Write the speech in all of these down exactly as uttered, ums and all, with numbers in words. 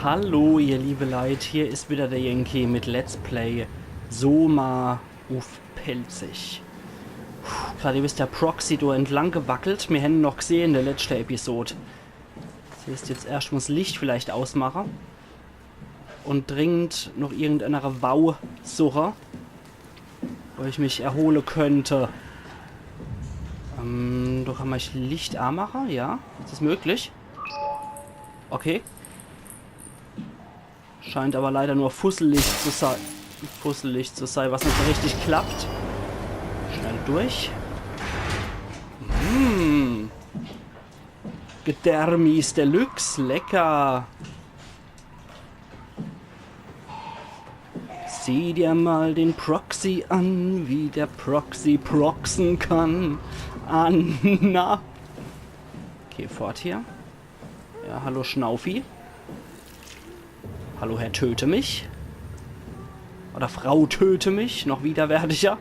Hallo, ihr liebe Leit, hier is wieder der Yankee mit Let's Play Soma uff Pälzisch. Puh, grad is der Proxy do entlang gewackelt. Mir hänn noch gsehe in der letschte Episod. Das heißt, jetzt erscht muss Licht vielleicht ausmache. Und dringend noch irgendeiner Wau suche, wo ich mich erhole könnt. Ähm, do kann ma Licht anmache, ja? Is das möglich? Okay. Scheint aber leider nur fusselig zu sei. Fusselig zu sei, was net so richtig klappt. Schnell durch. Hm. Gedärmis Deluxe, lecker. Sieh dir mal den Proxy an, wie der Proxy proxen kann. Anna. Okay, fort hier. Ja, hallo Schnaufi. Hallo Herr Töte mich. Oder Frau Töte mich, noch widerwärtiger.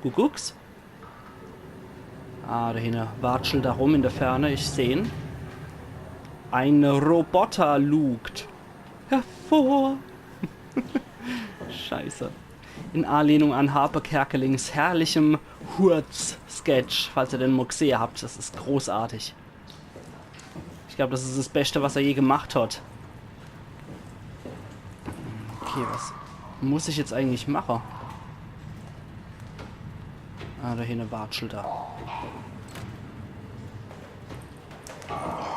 Kuckucks. Ah, do hinne watschelt er rum in der Ferne, ich seh'n. Ein Roboter lugt hervor. Scheiße. In Alehnung an Harpe Kerkelings herrlichem Hurz-Sketch, falls ihr den mol gsehe habt, das is großartig. Ich glaub, das is das Beschte, was er je gemacht hat. Okay, was muss ich jetzt eigentlich mache? Ah, do hinne watschelt er.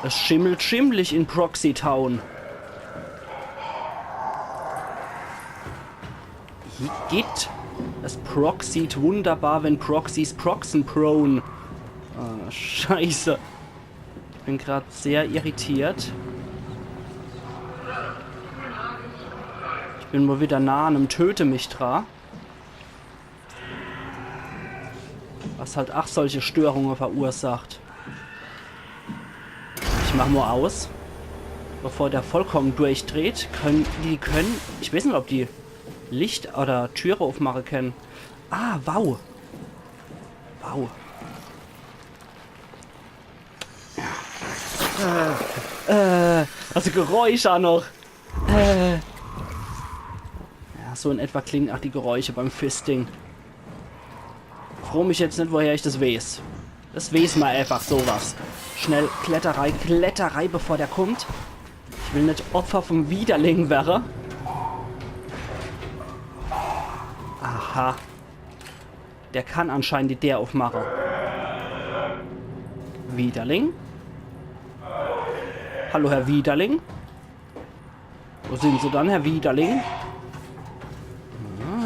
Es schimmelt schimmlig in Proxy Town. Igitt. Es proxiet wunderbar, wenn Proxys proxen prone. Ah, Scheiße. Ich bin grad sehr irritiert. Ich bin mol wieder nah an em Töte mich dra. Was halt ach solche Störunge verursacht. Ich mach mol aus. Bevor der vollkommen durchdreht, können die, können, ich weeß net, ob die Licht oder Türe uffmache können. Ah, wow. Wow. Äh, äh, also Geräusche noch. Äh. Ja, so in etwa klingen ach die Geräusche beim Fisting. Froh mich jetzt net, woher ich das weeß. Das weeß ma einfach so was. Schnell Kletterei, Kletterei, bevor der kommt. Ich will net Opfer vom Widerling werre. Aha. Der kann anscheinend die Deer uffmache. Widerling? Hallo, Herr Widerling? Wo sind Sie dann, Herr Widerling?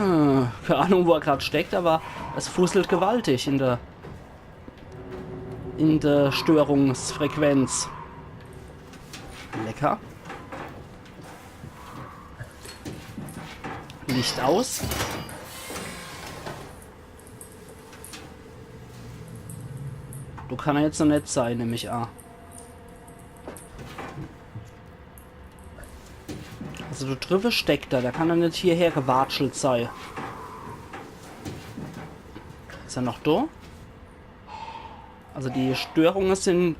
Ah, keine Ahnung, wo er grad steckt, aber es fusselt gewaltig in der, in der Störungsfrequenz. Lecker. Licht aus. Do kann er jetzt noch net sei, nemm ich a. Also do driwwe steckt er, der kann doch net hierher gewatschelt sei. Is er noch do? Also die Störunge sind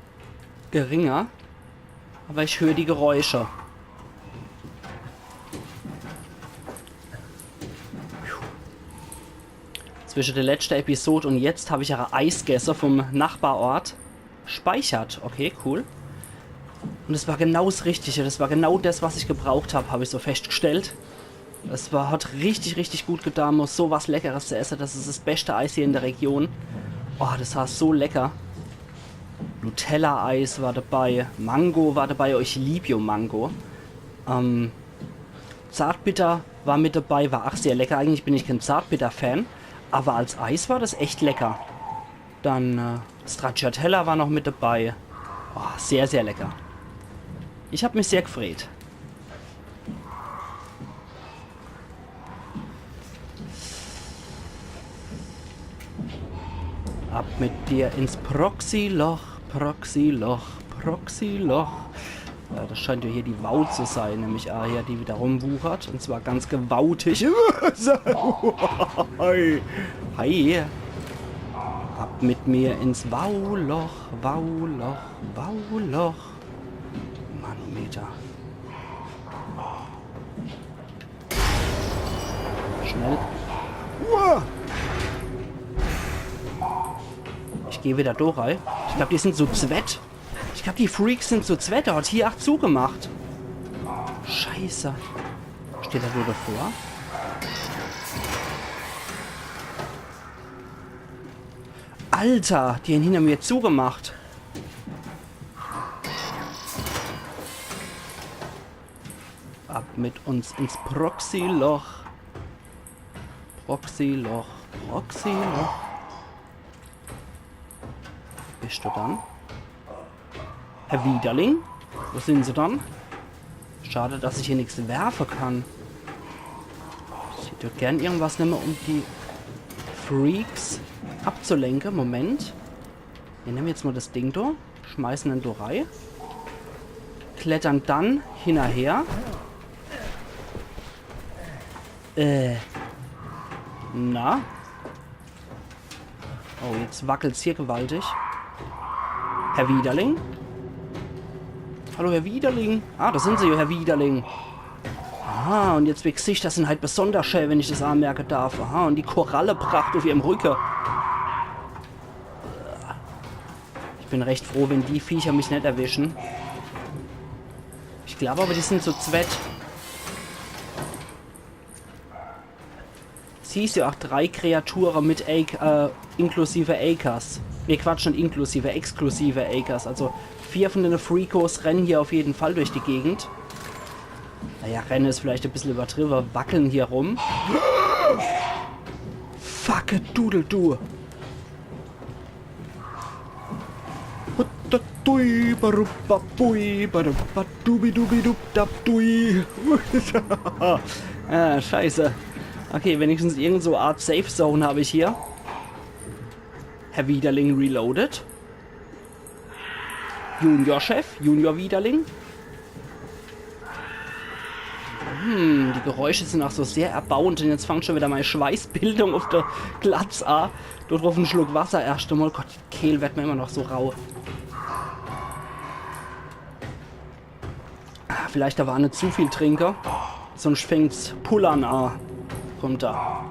geringer, aber ich hör die Geräusche. Zwische der letschte Episod und jetzt hab ich a Eis gesse vom Nachbarort. Speichert. Okay, cool. Und es war genau das Richtige. Das war genau das, was ich gebraucht hab, hab ich so festgestellt. Es war, hat richtig, richtig gut getan, mol so was Leckeres zu esse. Das is das beschte Eis hier in der Region. Oh, das war so lecker. Nutella-Eis war dabei, Mango war dabei. Oh, ich lieb jo Mango. Ähm, Zartbitter war mit dabei, war ach sehr lecker. Eigentlich bin ich kein Zartbitter-Fan, aber als Eis war das echt lecker. Dann, äh, Stracciatella war noch mit dabei. Oh, sehr, sehr lecker. Ich hab mich sehr gefreut. Ab mit dir ins Proxyloch, Proxyloch, Proxyloch. Ja, das scheint ja hier die Wau zu sein, nämlich ah, hier, die wieder rumwuchert. Und zwar ganz gewautig. Hi. Hi. Ab mit mir ins Wauloch, Wauloch, Wauloch. Manometer. Schnell. Uah. Ich geh wieder do rei. Ich glaab, die sin zu zwett. Ich glaab, die Freaks sin zu zwett. Der hat hier ach zugemacht. Scheiße. Steht er nur davor? Alter, die han hinner mir zugemacht. Ab mit uns ins Proxy-Loch. Proxy-Loch, Proxy-Loch. Bist du dann? Herr Widerling? Wo sin se dann? Schade, dass ich hier nix werfe kann. Ich dät gern irgendwas nemme, um die Freaks abzulenke. Moment. Mir nemme jetzt mal das Ding do, schmeißen den do rei. Klettern dann hinnerher. Äh. Na? Oh, jetzt wackelt's hier gewaltig. Herr Widerling? Hallo, Herr Widerling? Ah, do sin se jo, Herr Widerling. Aha, und jetzt wie Gsichter sin halt besonders schää, wenn ich das anmerke darf. Aha, und die Korallepracht auf ihrem Rücke. Ich bin recht froh, wenn die Viecher mich net erwischen. Ich glaub aber, die sin zu zwett. Siehst du, ach, drei Kreature mit Ak-, äh, inklusive Akers. Nee, Quatsch, net inklusive, exklusive Akers. Also vier von den Freakos rennen hier auf jeden Fall durch die Gegend. Naja, renne is vielleicht e bissel übertriebe, wackeln hier rum. Fuck it, Dudel, du. Hutatui, barubabui, barubadubidubidubdabdui. Ah, scheiße. Okay, wenigstens irgend so Art Safe Zone hab ich hier. Herr Widerling reloaded. Junior-Chef, Junior-Widerling. Hm, die Geräusche sin ach so sehr erbauend. Und jetzt fangt schon wieder meine Schweißbildung auf der Glatz an. Dort druff en Schluck Wasser erscht emol. Gott, die Kehl werd mir immer noch so rau. Ah, vielleicht aber ach net zu viel trinke. Sonst fängt's Pullern an. Kommt da.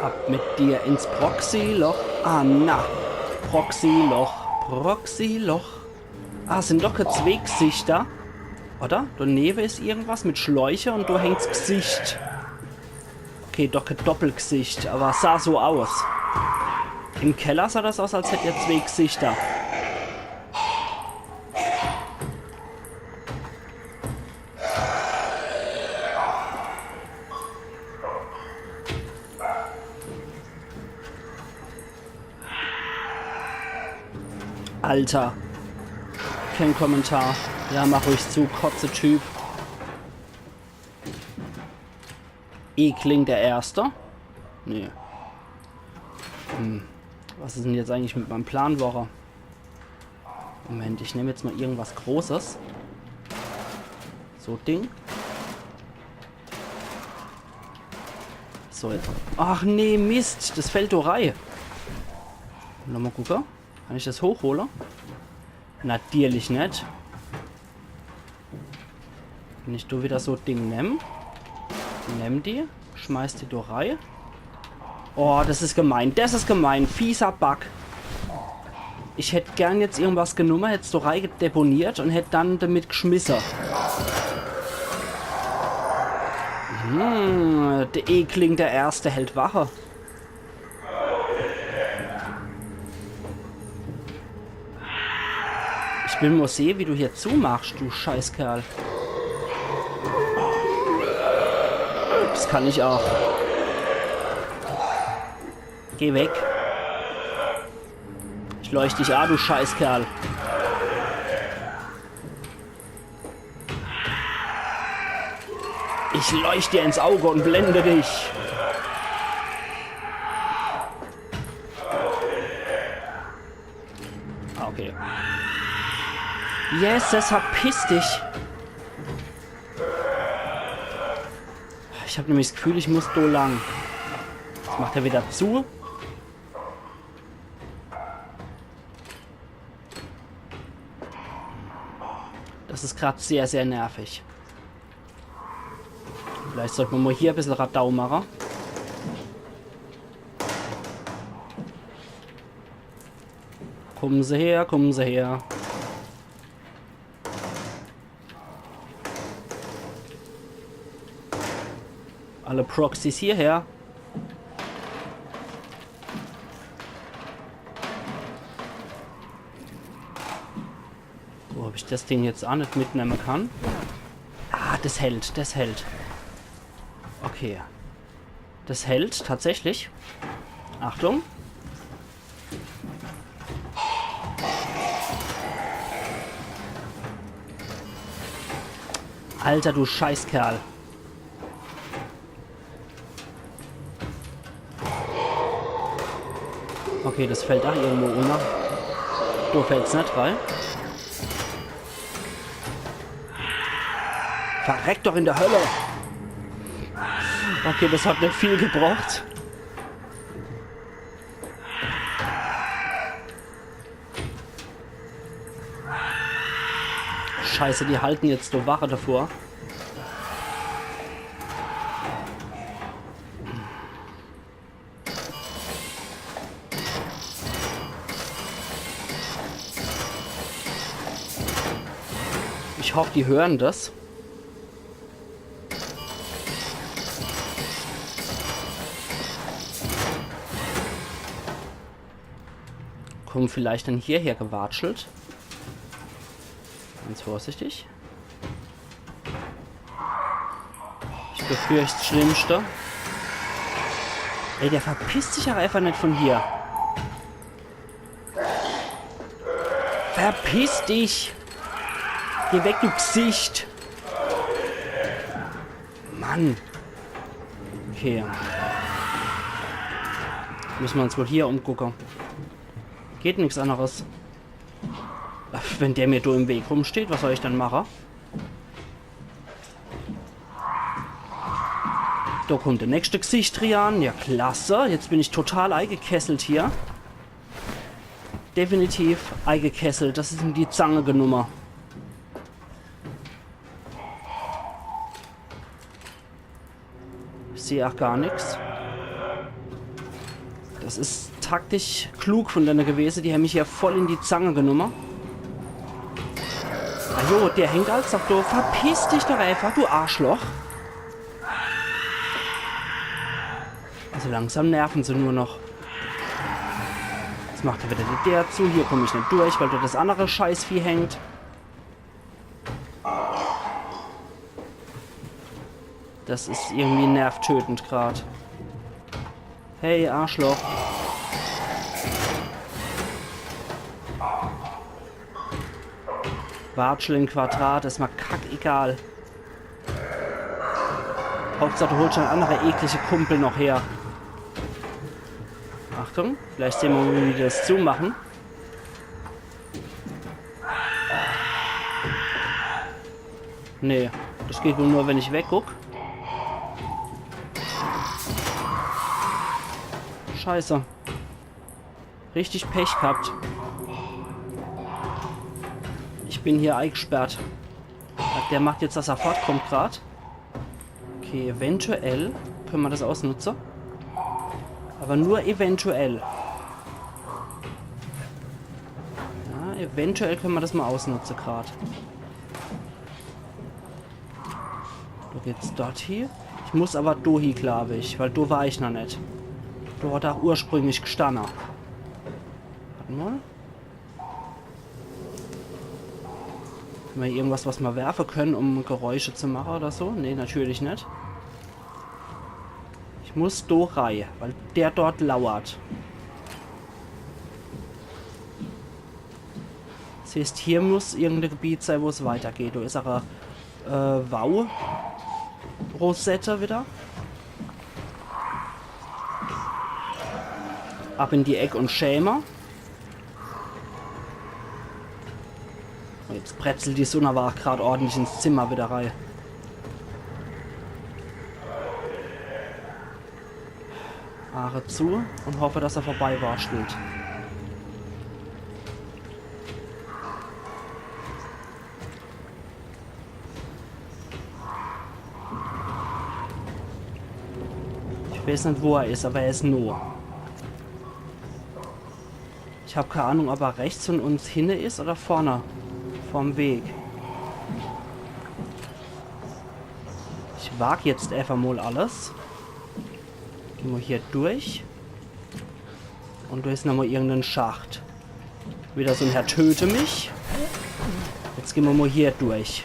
Ab mit dir ins Proxy-Loch. Ah, na. Proxy-Loch. Proxy-Loch. Ah, sin doch kä zwee Gsichter. Oder? Donewe is irgendwas mit Schläuche und do hängt's Gsicht. Okay, doch kä Doppelgsicht, aber sah so aus. Im Keller sah das aus, als hätt er zwee Gsichter. Alter. Kein Kommentar. Ja, mach ruhig zu, Kotze-Typ. Ekling der Erste? Nee. Hm. Was is denn jetzt eigentlich mit meinem Plan, Woche? Moment, ich nehm jetzt mal irgendwas Großes. So, Ding. So, jetzt. Ach nee, Mist, das fällt doch rei. Nochmal gucke. Kann ich das hochhole? Natürlich net. Wenn ich do wieder so Ding nemm. Nemm die. Schmeiß die do rei. Oh, das is gemein. Das is gemein. Fieser Bug. Ich hätt gern jetzt irgendwas genumme, hätt's do rei deponiert und hätt dann damit geschmisse. Hm, der Ekling der Erste hält Wache. Ich will nur sehen, wie du hier zumachst, du Scheißkerl. Das kann ich auch. Geh weg. Ich leucht dich an, du Scheißkerl. Ich leucht dir ins Auge und blende dich. Ah, okay. Yes, das verpiss dich. Ich hab nämlich das Gefühl, ich muss do lang. Jetzt macht er wieder zu. Das is grad sehr, sehr nervig. Vielleicht sollt mer mol hier e bissel Radau mache. Kumme Se her, kumme Se her. Alle Proxys hierher. Oh, ob ich des Ding jetzt aa net mitnemme kann? Ah, des hält, des hält. Okay. Des hält tatsächlich. Achtung. Alter, du Scheißkerl. Okay, des fällt aa irgendwo unner. Do fällt's net rei. Verreck doch in de Hölle! Okay, des hat net viel gebracht. Scheiße, die halte jetzt do Wache davor. Ich hoff, die höre des. Kumme vielleicht dann hierher gewatschelt. Ganz vorsichtig. Ich befürcht des Schlimmste. Ey, der verpisst sich aa einfach net von hier. Verpiss dich! Geh weg, du Gsicht! Mann! Okay. Müsse mer uns wohl hier umgucke. Geht nix anneres. Wenn der mir do im Weg rumsteht, was soll ich dann mache? Do kummt de nächste Gsichtrian. Ja, klasse. Jetzt bin ich total eigekesselt hier. Definitiv eigekesselt. Des is in die Zange genumme. Ich seh aa gar nix. Des is taktisch klug von denne gewese. Die hän mich hier voll in die Zange genumme. Ah jo, der hängt als noch do. Verpiss dich doch einfach, du Arschloch. Also langsam nerve se nur noch. Jetzt macht er wieder die Deer zu. Hier kumm ich net durch, weil do des annere Scheißvieh hängt. Des is irgendwie nervtötend grad. Hey, Arschloch. Watschel in Quadrat, is mer kackegal. Hauptsach, du holscht dei annere eklige Kumpel noch her. Achtung, vielleicht sehn mer, wie die des zumache. Nee, des geht wohl nur, wenn ich wegguck. Scheiße. Richtig Pech gehabt. Ich bin hier eigesperrt. Der macht jetzt, dass er fortkommt grad. Okay, eventuell könne mer des ausnutze. Awwer nur eventuell. Ja, eventuell könne mer des mol ausnutze grad. Do geht's dort hie. Ich muss awwer do hie, glaab ich, weil do war ich noch net. Do hat er ursprünglich gestanne. Wart mol. Hän mer irgendwas, was mer werfe könne, um Geräusche zu mache oder so? Nee, natürlich net. Ich muss do rei, weil der dort lauert. Des heeßt, hier muss irgend e Gebiet sei, wo's weitergeht. Do is awwer, äh, Wow-Rosette wieder. Ab in die Eck un schäme. Un jetzt bretzelt die Sunn awwer aa grad ordentlich ins Zimmer wieder rei. Aache zu un hoffe, dass er vorbei war, Schild. Ich weeß net, wo er is, awwer er is no. Ich hab kee Ahnung, ob er rechts vun uns hinne is oder vorne. Vorm Weg. Ich wag jetzt äfach mol alles. Gehn mer hier durch. Un do is nochmol irgend en Schacht. Widder so en Herr Töte mich. Jetzt gehn mer mol hier durch.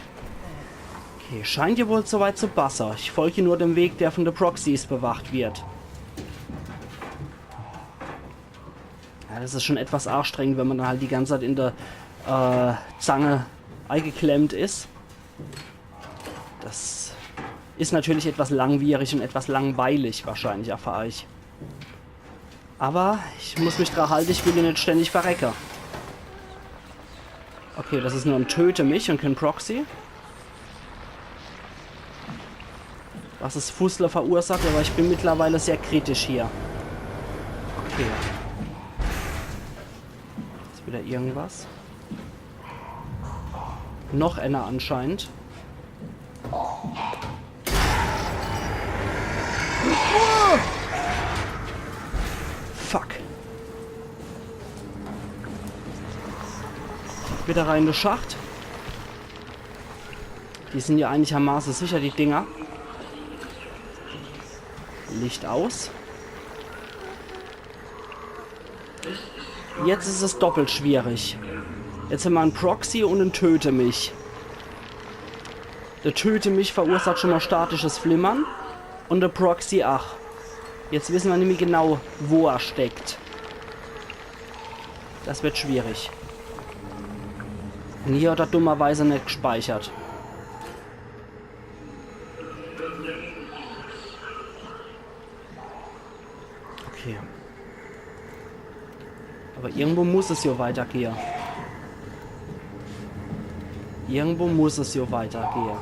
Okay, scheint jo wohl soweit zu basse. Ich folg jo nur dem Weg, der vun de Proxys bewacht werd. Ja, des is schun etwas aastrengend, wenn mer dann halt die ganz Zeit in de, äh, Zange eigeklemmt is. Des is natürlich etwas langwierig un etwas langweilig wahrscheinlich aa fer eich. Awwer ich muss mich dra halte, ich will jo net ständig verrecke. Okay, des is nur en Töte mich un kee Proxy. Was des Fussle verursacht, awwer ich bin mittlerweile sehr kritisch hier. Okay. Is widder irgendwas? Noch enner anscheinend. Fuck. Widder rein in de Schacht. Die sin jo einigermaße sicher, die Dinger. Licht aus. Jetzt is es doppelt schwierig. Jetzt hämmer en Proxy un en Töte mich. De Töte mich verursacht schun mol statisches Flimmern un de Proxy ach. Jetzt wisse mer nimmi genau, wo er steckt. Des werd schwierig. Un hier hot er dummerweise net gespeichert. Okay. Awwer irgendwo muss es jo weitergehe. Irgendwo muss es jo weitergehe.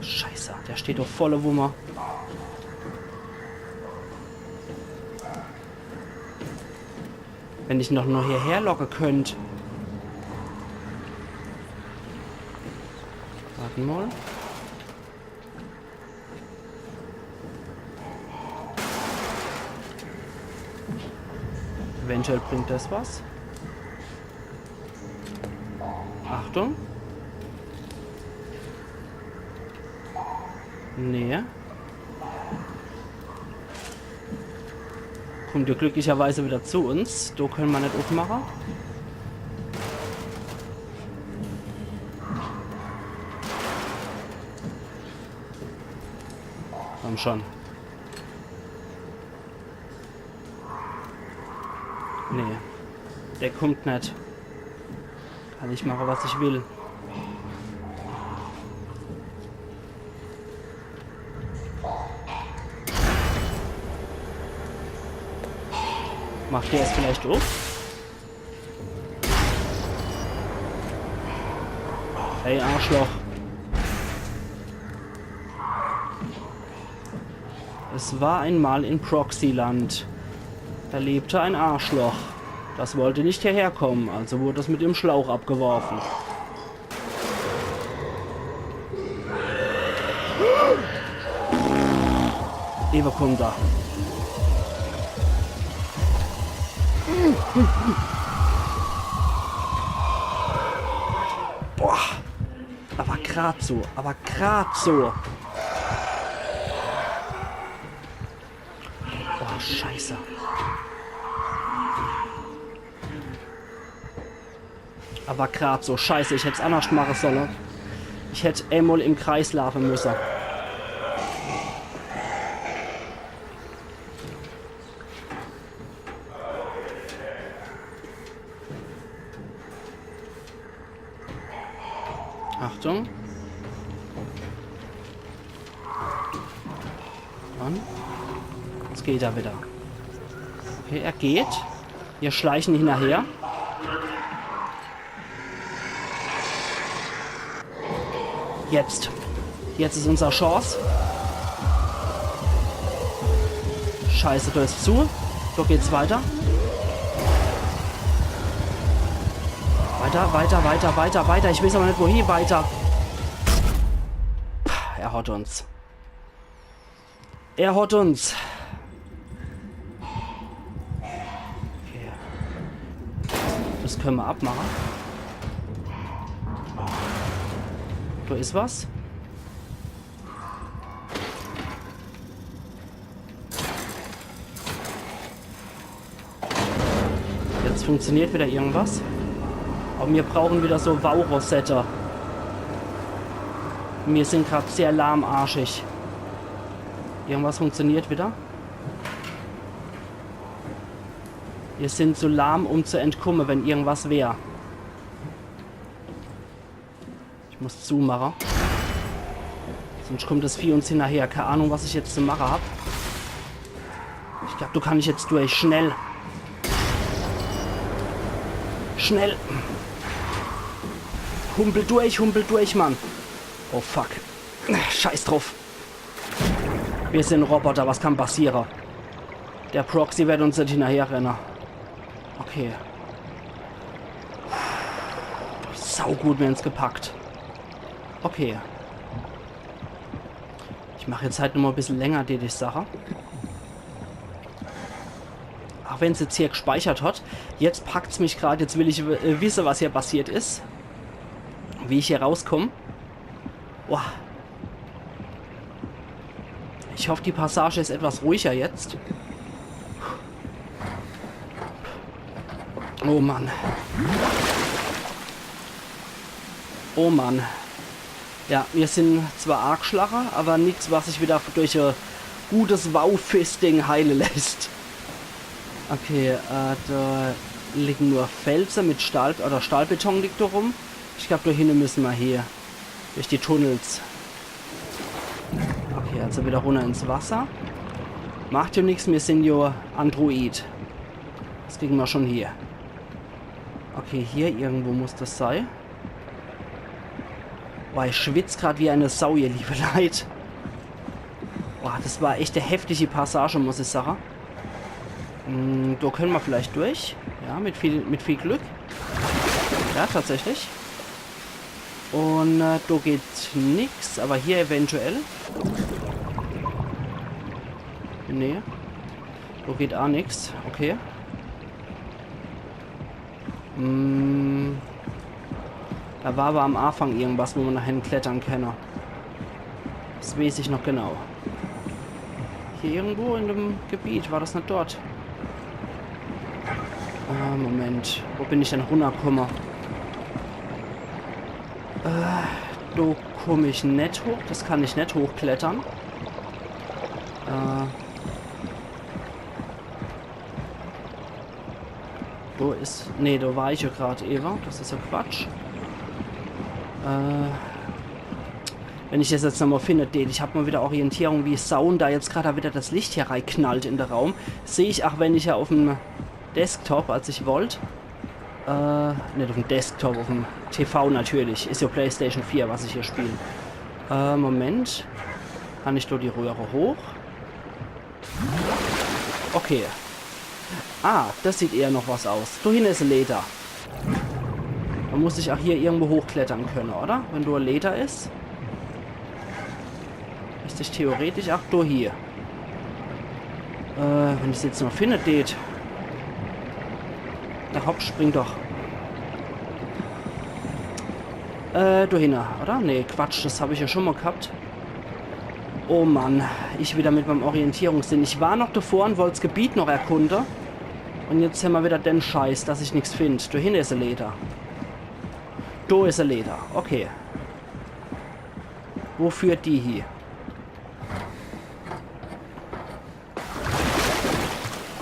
Scheiße, der steht doch volle Wumme. Wenn ich en doch nur hierher locke könnt. Wart mol. Eventuell bringt des was. Achtung. Nee. Kummt jo glücklicherweise widder zu uns. Do könne mer net uffmache. Kumm schun. Nee. Der kummt net. Kann ich mache, was ich will. Macht der es vielleicht uff? Ey, Arschloch. Es war einmal in Proxyland. Da lebte ein Arschloch. Das wollte nicht hierher kommen, also wurde es mit dem Schlauch abgeworfen. Ewekunder. Boah. Aber grad so, aber grad so. Oh, Scheiße. Aber grad so. Scheiße, ich hätt's annerscht mache solle. Ich hätt emol im Kreis laafe müsse. Achtung. Mann. Jetzt geht er wieder. Okay, er geht. Wir schleichen hinterher. Jetzt. Jetzt is unser Chance. Scheiße, do is zu. Do geht's weiter. Weiter, weiter, weiter, weiter, weiter. Ich weeß aber net, wohin weiter. Er hat uns. Er hat uns. Okay. Das könne mer abmache. Do is was. Jetzt funktioniert wieder irgendwas. Awwer mir brauche wieder so Wow-Rosette. Mir sin grad sehr lahmarschig. Irgendwas funktioniert wieder. Mir sin zu lahm, um zu entkomme, wenn irgendwas wär. Ich muss zumache. Sonst kommt das Vieh uns hinnerher. Kei Ahnung, was ich jetzt zu mache hab. Ich glaab, do kann ich jetzt durch. Schnell. Schnell. Humpel durch, humpel durch, Mann. Oh fuck. Scheiß druff. Mir sin Roboter, was kann passiere? Der Proxy wird uns net hinnerherrenne. Okay. Saugut, mir haben's gepackt. Okay. Ich mach jetzt halt nur mol e bissel länger die, die Sache. Ach wenn's jetzt hier gespeichert hat. Jetzt packt's mich grad. Jetzt will ich äh, wisse, was hier passiert is. Wie ich hier rauskomm. Boah. Ich hoff, die Passage is etwas ruhiger jetzt. Oh Mann. Oh Mann. Ja, mir sin zwar arg gschlache, awwer nix, was sich wieder durch e gutes Wow-Fisting heile lässt. Okay, äh, do liegen nur Felse mit Stahl, oder Stahlbeton liegt do rum. Ich glaab, do hinne müsse mer hier. Durch die Tunnels. Okay, also wieder runner ins Wasser. Macht jo nix, mir sin jo Android. Das kriege mer schon hier. Okay, hier irgendwo muss das sei. Boah, ich schwitz grad wie e Sau, ihr liebe Leit. Boah, das war echt e heftige Passage, muss ich sache. Hm, do könne mer vielleicht durch. Ja, mit viel, mit viel Glück. Ja, tatsächlich. Un äh, do geht nix, awwer hier eventuell. Nee. Do geht aa nix. Okay. Hm. Do war awwer am Anfang irgendwas, wo mer noch hinklettere könne. Das weeß ich noch genau. Hier irgendwo in dem Gebiet, war das net dort? Äh, Moment, wo bin ich denn runnerkomme? Äh, do komm ich net hoch, das kann ich net hochklettere. Äh, Do is, nee, do war ich jo grad ewe. Das is jo Quatsch. Äh, wenn ich das jetzt nochmol finde, den, ich hab mol wieder Orientierung wie Sau un do jetzt grad wieder das Licht hier reiknallt in de Raum. Seh ich, ach wenn ich jo uffm Desktop, als ich wollt. Äh, net uffm Desktop, uffm T V natürlich. Is jo PlayStation vier, was ich hier spiel. Äh, Moment. Kann ich do die Röhre hoch? Okay. Ah, das sieht eher noch was aus. Do hinne is e Leeder. Do muss ich ach hier irgendwo hochklettere könne, oder? Wenn do e Leeder is. Müsst ich theoretisch ach do hier. Äh, wenn ich's jetzt noch finde, deet. Na hopp, spring doch. Äh, do hinne, oder? Nee, Quatsch, das hab ich jo schon mol gehabt. Oh Mann, ich wieder mit meim Orientierungssinn. Ich war noch devor un wollt's Gebiet noch erkunde. Un jetzt hämmer wieder den Scheiß, dass ich nix find. Do hinne is e Leeder. Do is e Leeder. Okay. Wo führt die hie?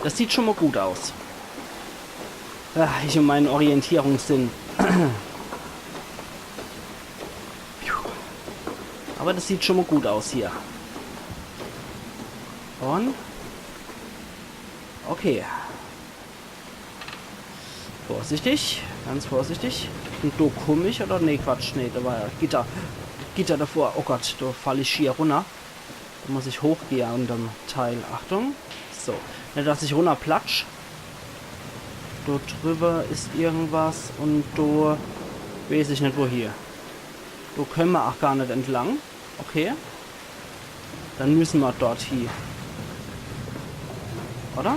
Das sieht schon mol gut aus. Ah, ich un mein Orientierungssinn. Awwer das sieht schon mol gut aus hier. Un? Okay. Vorsichtig, ganz vorsichtig. Un do komm ich, oder? Nee, Quatsch, nee, do war jo Gitter. Gitter devor. Oh Gott, do fall ich schier runner. Do muss ich hochgehe an dem Teil. Achtung. So. Net, dass ich runnerplatsch. Do driwwer is irgendwas un do weeß ich net wohie. Do könne mer ach gar net entlang. Okay. Dann müsse ma dort hie. Oder?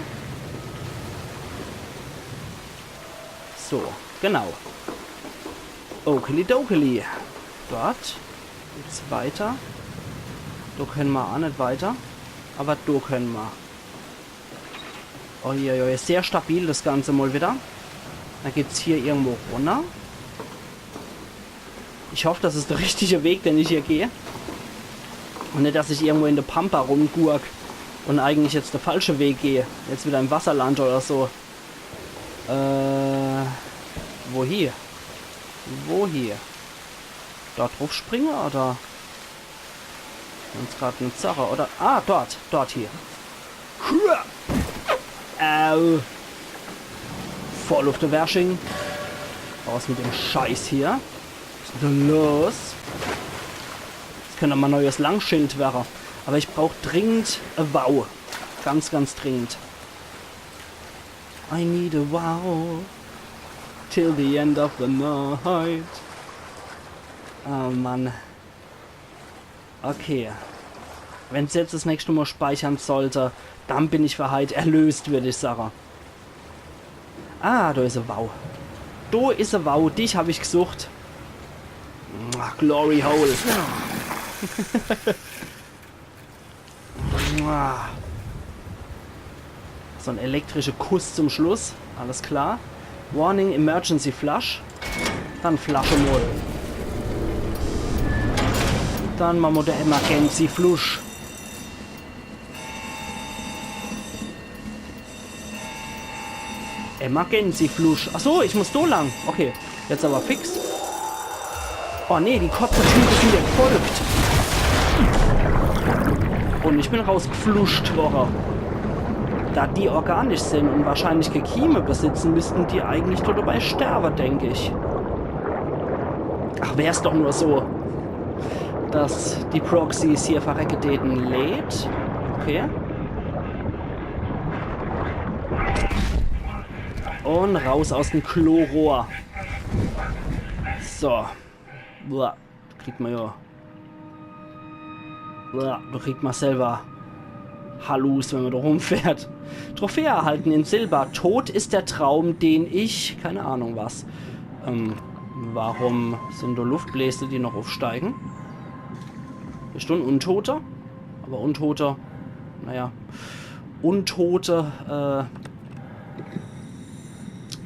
So, genau. Okeli dokeli. Dort geht's weiter. Do könne ma aa net weiter. Aber do könne ma. Uiuiui, sehr stabil das Ganze mal wieder. Da geht's hier irgendwo runner. Ich hoff, das is der richtige Weg, den ich hier geh. Und net, dass ich irgendwo in der Pampa rumgurk und eigentlich jetzt der falsche Weg geh. Jetzt wieder im Wasser land oder so. Äh, wohie? Wohie? Dort druff springe, oder? Uns grad net sache, oder? Ah, dort, dort hie. Hua! Au. Voll uff de Wersching. Raus mit dem Scheiß hier. Was is denn los? Das könnt ma e neues Langschild werre. Aber ich brauch dringend e Wow. Ganz, ganz dringend. I need a wow. Till the end of the night. Oh Mann. Okay. Wenn's jetzt das nächste Mal speichern sollte, dann bin ich für heit erlöst, würd ich sache. Ah, do is e Wow. Do is e Wow, dich hab ich gesucht. Ah, Glory Hole. Ah. So en elektrische Kuss zum Schluss. Alles klar. Warning, Emergency Flush. Dann flushe mol. Dann mache ma de Emergency Flush. Emergency Flush. Ach so, ich muss do lang. Okay, jetzt aber fix. Oh nee, die Kotze-Type sind mir gefolgt. Und ich bin rausgefluscht worre. Da die organisch sind und wahrscheinlich kä Kieme besitzen, müssten die eigentlich nur dabei sterben, denk ich. Ach, wär's doch nur so, dass die Proxys hier verrecke däten. Lädt. Okay. Und raus aus dem Klorohr. So. Boah, kriegt ma ja. Boah, do kriegt ma selber Hallus, wenn ma do rumfährt. Trophäe erhalten in Silber. Tod ist der Traum, den ich, keine Ahnung was. Ähm, warum sind do Luftbläse, die noch aufsteigen? Is schon Untote? Aber Untote, naja. Untote,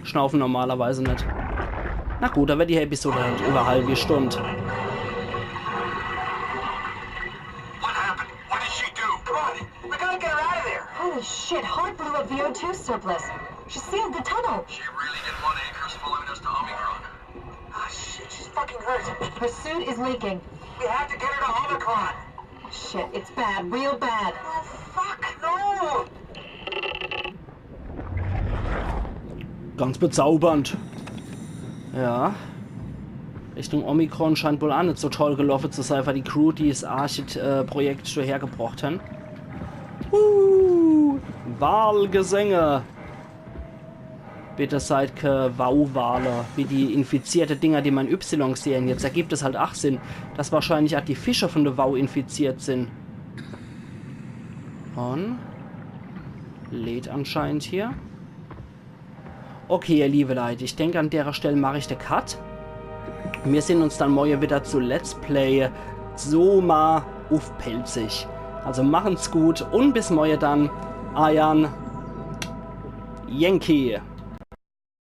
äh, schnaufen normalerweise net. Na gut, da wird die Episode halt über halb Stund. What happened? What did she do? Come on, we gotta get her out of there. Holy shit, Hawk blew a V O two surplus. She sealed the tunnel. She really didn't want Akers following us to Omicron. Ah, shit, she's fucking hurt. Her suit is leaking. We have to get her to Omicron. Shit, it's bad, real bad. Oh, fuck, no! Ganz bezaubernd. Ja. Richtung Omicron scheint wohl aa net so toll gelaufe zu sein für die Crew, die das Archit-Projekt schon hergebracht haben. Uh, Walgesänge. Bitte seid kä Wauwale, wie die infizierte Dinger, die ma in Y sehen. Jetzt ergibt es halt ach Sinn, dass wahrscheinlich ach die Fische von de Wau infiziert sind. Und lädt anscheinend hier. Okay, ihr liebe Leute, ich denk, an derer Stelle mach ich de Cut. Wir sehen uns dann morgen wieder zu Let's Play Soma uff Pälzisch. Also machen's gut und bis morgen dann. Eiern Yankee.